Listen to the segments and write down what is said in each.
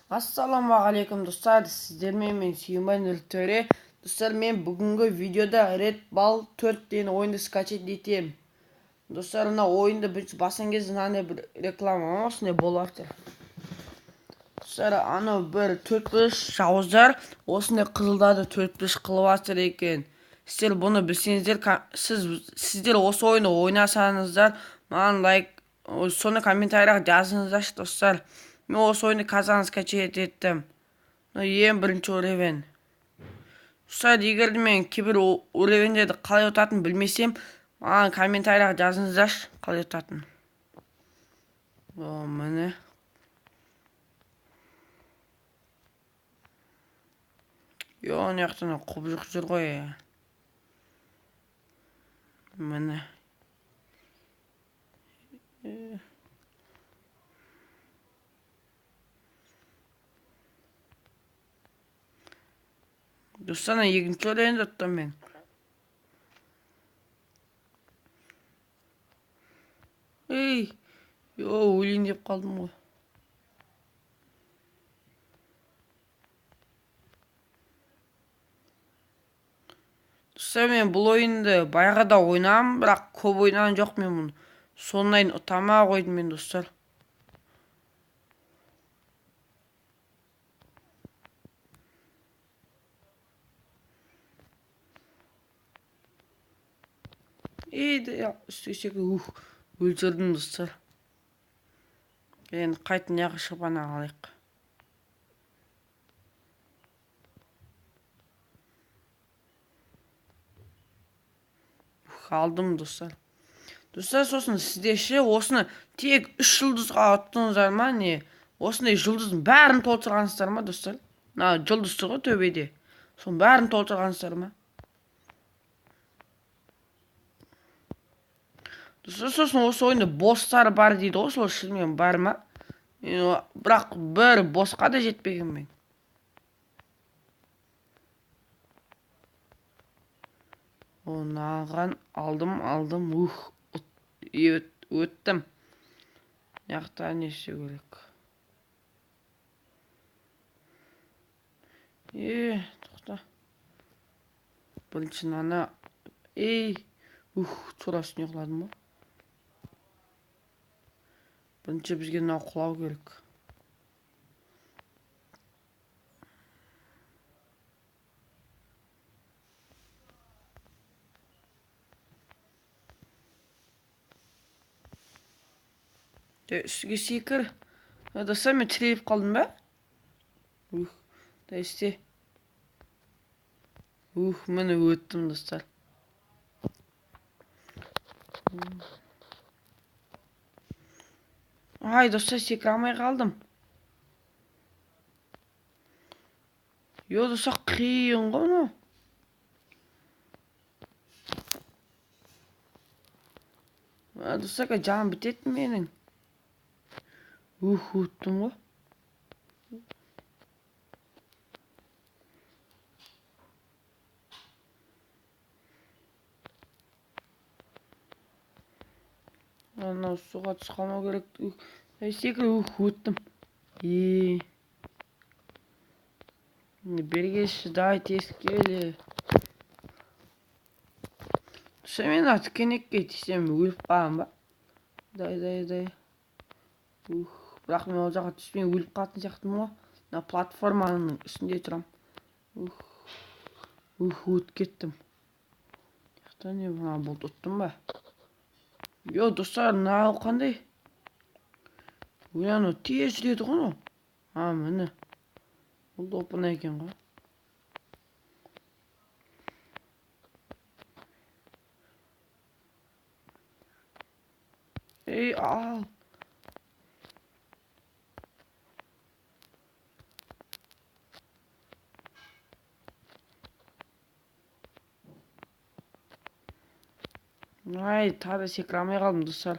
Ассалаумағалейкум достар, сіздермен мен Сүйінбай Нұртөре. Достар, мен бүгінгі видеода Red Ball 4 деген ойынды скачать етемін. Достар, мына ойынды біз басқан кезде мынандай бір реклама осындай болып жатыр. Достар, анау бір төртбұрыш жауыздар осындай қызылдарды төртбұрыш қылып жатыр екен. Сіздер бұны білсеңіздер, сіздер осы ойынды ойнасаңыздар, маған лайк, соны комментарияға жазыңыздаршы, достар. Мен осы ойынды қазан скачать еттім. Ең бірінші уровень. Достар, егер де мен кейбір уровеньдерді қалай ұтатынын білмесем, маған комментарияға жазыңыздаршы, қалай ұтатынын. О, міне. Йо, мына жақтан құбыжық жүр ғой. Міне. Достар, екінші уровеньді ұттым мен. Ей, йо, өлейін деп қалдым ғой. Достар, мен бұл ойынды баяғыда ойнағанмын, бірақ көп ойнаған жоқ мен бұны. Соңынан ұта алмай қойдым мен, достар. Ей, үстіге секіріп, ух, өлтірдім, достар. Енді қайтып мына жаққа шығып ана алайық. Ух, алдым, достар. Достар, сосын сіздер ше, осыны тек 3 жұлдызға ұттыңыздар ма, не? Осындай жұлдыздың бәрін толтырғансыздар ма, достар? Мына жұлдыз тұр ғой төбеде. Соның бәрін толтырғансыздар ма? Достар, сосын осы ойында босстар бар дейді ғой, сол шынымен бар ма? Мен бірақ бір босқа да жетпеген мен. Мынаған алдым, алдым, ух, өттім. Мына жақта не істеу керек? Е, тоқта. Бірінші мынаны, ей, ух, тура үстіне құладым ғой. Бірінші бізге мынау құлау керек. Де, үстіге секір. Достар, мен тіреліп қалдым ба? Ух, да істе. Ух, міне өттім, достар. Ай, достар, секіре алмай қалдым. Йо, достар, қиын ғой мынау. Ай, достар, жаным бітеді менің. Ух, өттім ғой. Анау суға түсіп қалмау керек. Ух, ай, секір, ух, өттім. Е. Бері келші, дай, тез кел. Достар, мен ана тікенекке тисем өліп қаламын ба? Дай, дай, дай. Ух, бірақ мен ол жаққа түспей өліп қалатын сияқтымын ғой. Мына платформаның үстінде тұрамын. Ух, ух, өтіп кеттім. Мына не, мына бұлт ұттым ба? Йо, достар, мынау қандай? Ой, анау тез жүреді ғой мынау. А, міне. Бұл да оп-оңай екен ғой. Ей, ал. Ай, тағы да секіре алмай қалдым, достар.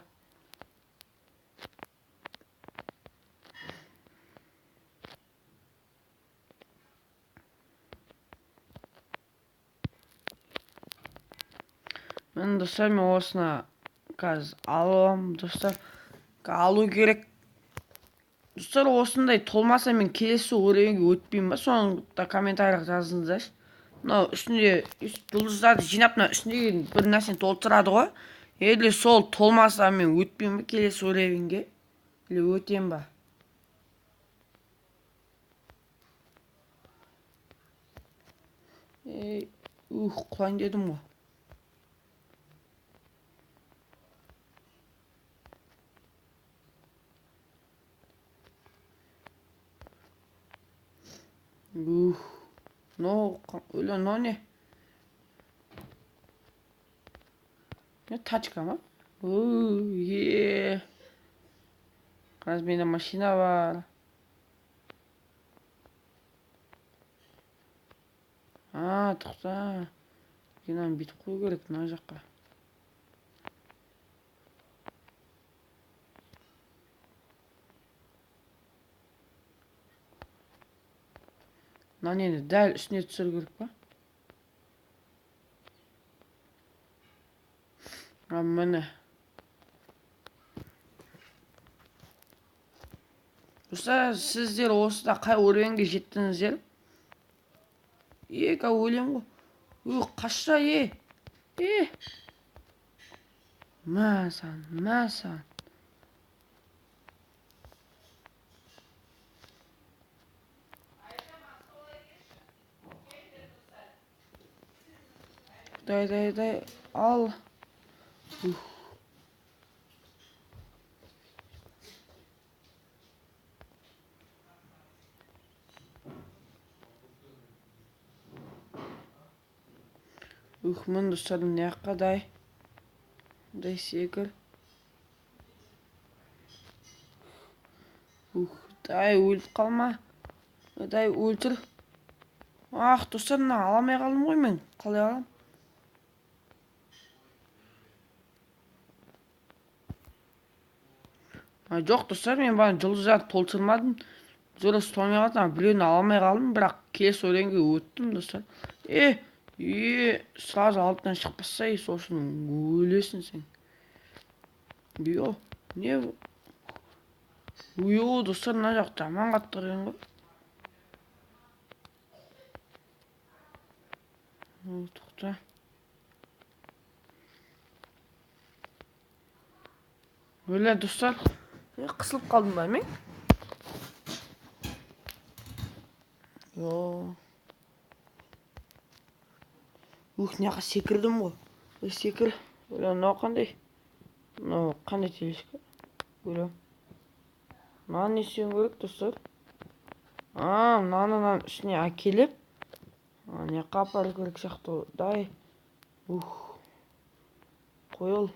Міне, достар, мен осыны қазір аламын, достар. Алу керек. Достар, осындай толмаса мен келесі уровеньге өтпеймін ба? Соны да комментарийға жазыңыздаршы. Мынау үстінде жұлдыздарды жинап, мына үстіндегі бір нәрсені толтырады ғой. Егер сол толмаса мен өтпеймін ба келесі уровеньге? Или өтем ба? Ей, ух, құлайын дедім ғой. Ух, но, өлі, но не? Не, тачка ма? Е. Қазір менде машина бар. А, тоқта. Мынаны бүйтіп қою керек мына жаққа. Мына нені дәл үстіне түсіру керек па? А, міне. Достар, сіздер осыда қай уровеньге жеттіңіздер? Е, өлем ғой. Өй, қашса, е. Е. Мә саған, мә саған. Дай, дай, дай, ал. Ух. Ух, мін достар, мына жаққа дай. Дай секір. Ух, дай өліп қалма. Дай өлтір. Ах, достар, мына ала алмай қалдым ғой мен. Қалай алам? А, жоқ, достар, мен бағана жұлдыздарды толтырмадым. Жұлдыз толмай қалды, ана біреуін ала алмай қалдым, бірақ келесі өлеңге өттім, достар. Е, е, сразу алдынан шықпаса, е, сол үшін өлесің сен. Йо, не бұл? Йо, достар, мына жақ жаман қатты қиын ғой. О, тоқта. Өле, достар. Е, қысылып қалдым ба мен? Йо. Ух, мына жаққа секірдім ғой. Ой, секір. Өле, мынау қандай? Мынау қандай тележка? Өле. Мынаны не істеуім керек, достар? А, мынаны мынаның үстіне әкеліп, мына жаққа апару керек сияқты ғой. Дай. Ух. Қойыл.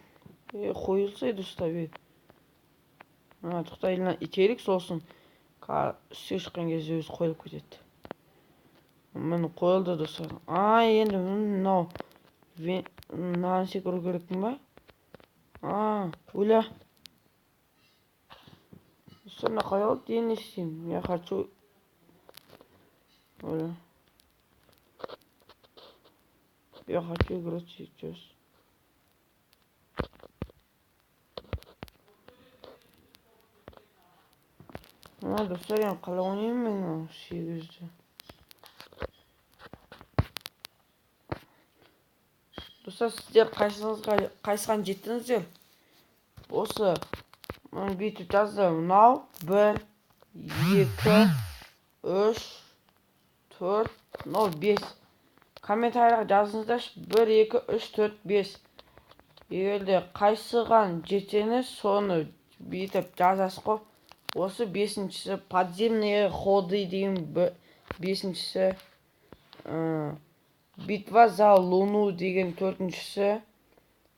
Е, қойылса еді, ұстап еді. А, тоқта, мына итерік, сосын үстіне шыққан кезде өзі қойылып кетеді. Міне қойылды, достар. А, енді мынау мынаны секіру керекпін ба? А, өлә. Достар, мына қалай болды? Енді не істеймін? Я хочу. Өлә. Я хочу играть сейчас. А, достар, енді қалай ойнаймын мен мынау сегізді? Достар, сіздер қайсыған жеттіңіздер? Осы, мына бүйтіп жазды. Мынау 1, 2, 3, 4, мынау 5. Комментарийға жазыңыздаршы. 1, 2, 3, 4, 5. Егер де қайсыған жетсеңіз, соны бүйтіп жазасыз ғой. Осы бесіншісі подземные ходы деген бесіншісі, битва за луну деген төртіншісі,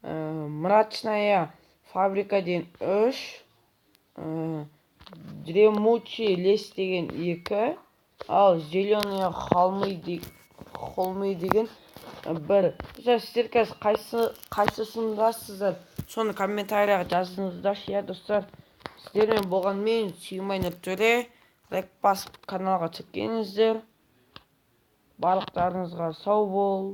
мрачная фабрика деген 3, дремучий лес деген 2, ал зеленые холмы деген 1. Достар, сіздер қазір қайсысындасыздар? Соны комментарияға жазыңыздаршы, иә, достар. Сіздермен болған мен Сүйімбай Нұртөре. Лайк басып каналға тіркеліңіздер. Барлықтарыңызға сау бол.